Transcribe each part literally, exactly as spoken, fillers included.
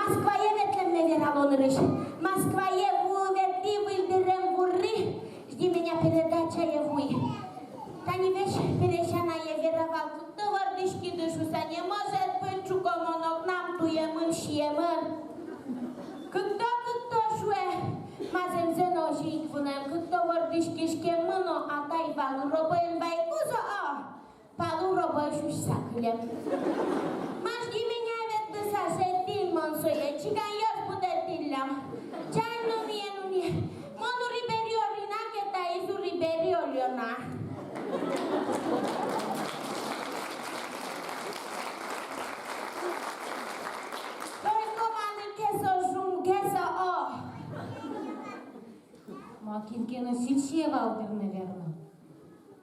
Москвае ветлэмме верало нырысь. Москвае вуы ветлӥ, выль дырем вурӥ, «Жди меня» передачае вуи. Тани весь пересянае, вера вал: «Кыкто вордӥськиды шуса, не может быть, — шуко, — мон огнам туемын, сиемын». «Кыкто, кыкто, — шуэ, — ма, зэмзэ но озьы ик вунэм, кыкто вордӥськиськеммы но атай вал, уробоен вайику со, о, пал уробоысь усьса кылем. Ма, жди меня ветлыса шедьтӥль мон сое, чиганъёс будэтӥллям. Чань, нуные, нуные. Мон Урибери Орина ке, таиз Урибери Олёна». Только малы ке со шумгес, о. Ма, кин ке но сӥль сие вал дыр, наверно.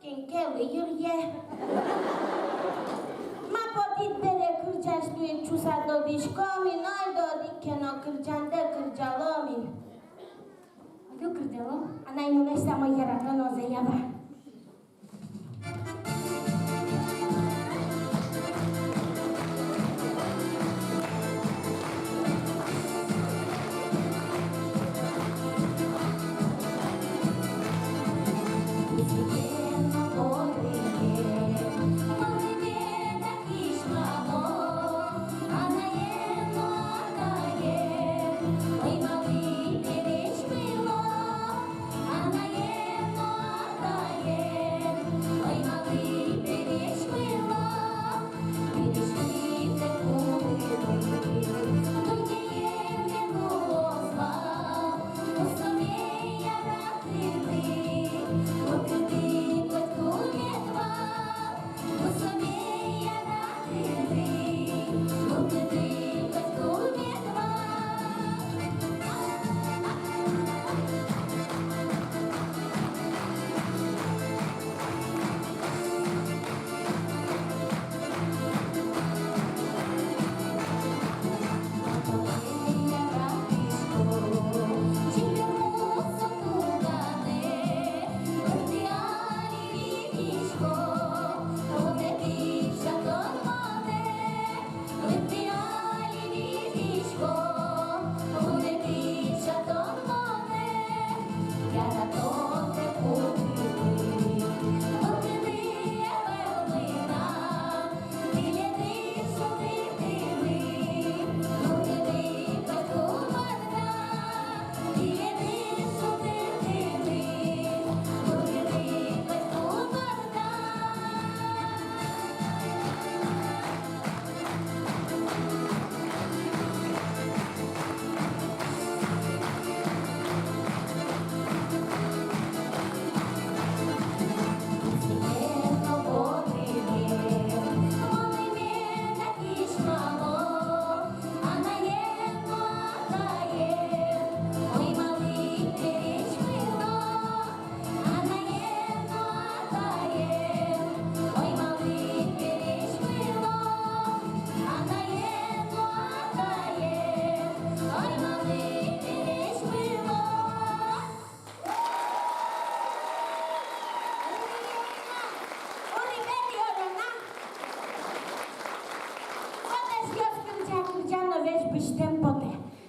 Кин ке лы йыръе. Ма, потӥд бере, кырӟась луид шуса тодӥськом ини, ойдо одӥг ке но кырӟандэ кырӟалом ини. Ойдо кырӟалом. Анай нунэсь самой яратоно зэява.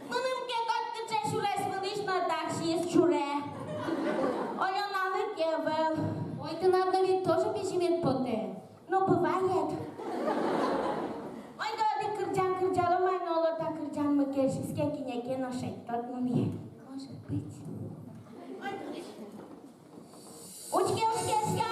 Мыным ке котькыӵе сюрес вылысь но дак сиз сюре. Олёналы ке ӧвӧл. Ой, тынад но ведь тоже песимет потэ. Ну, бывает. Ойдо одӥг кырӟан кырӟалом ай но, оло, та кырӟанмы кельшиз ке, кинэ ке но шедьтод мыным. Может быть. Учке, учке, учке.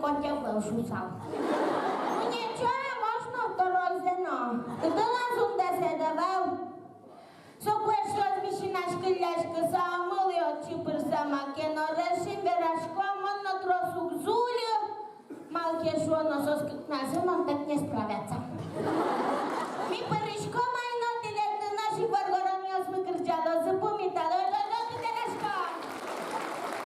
коть ӧвӧл шуысал. Ну ничего, можно второй зэно. Кытын ас ум дасяда вал. Соку эшъёс миськиляськыса, мылы отчы пырыса, маке но режим верасько, мон но трос уг зулы. Малы ке шуоно, соос кыкназы монтэк не справятся. Ми пыриськом ай но, тӥледлы но ивор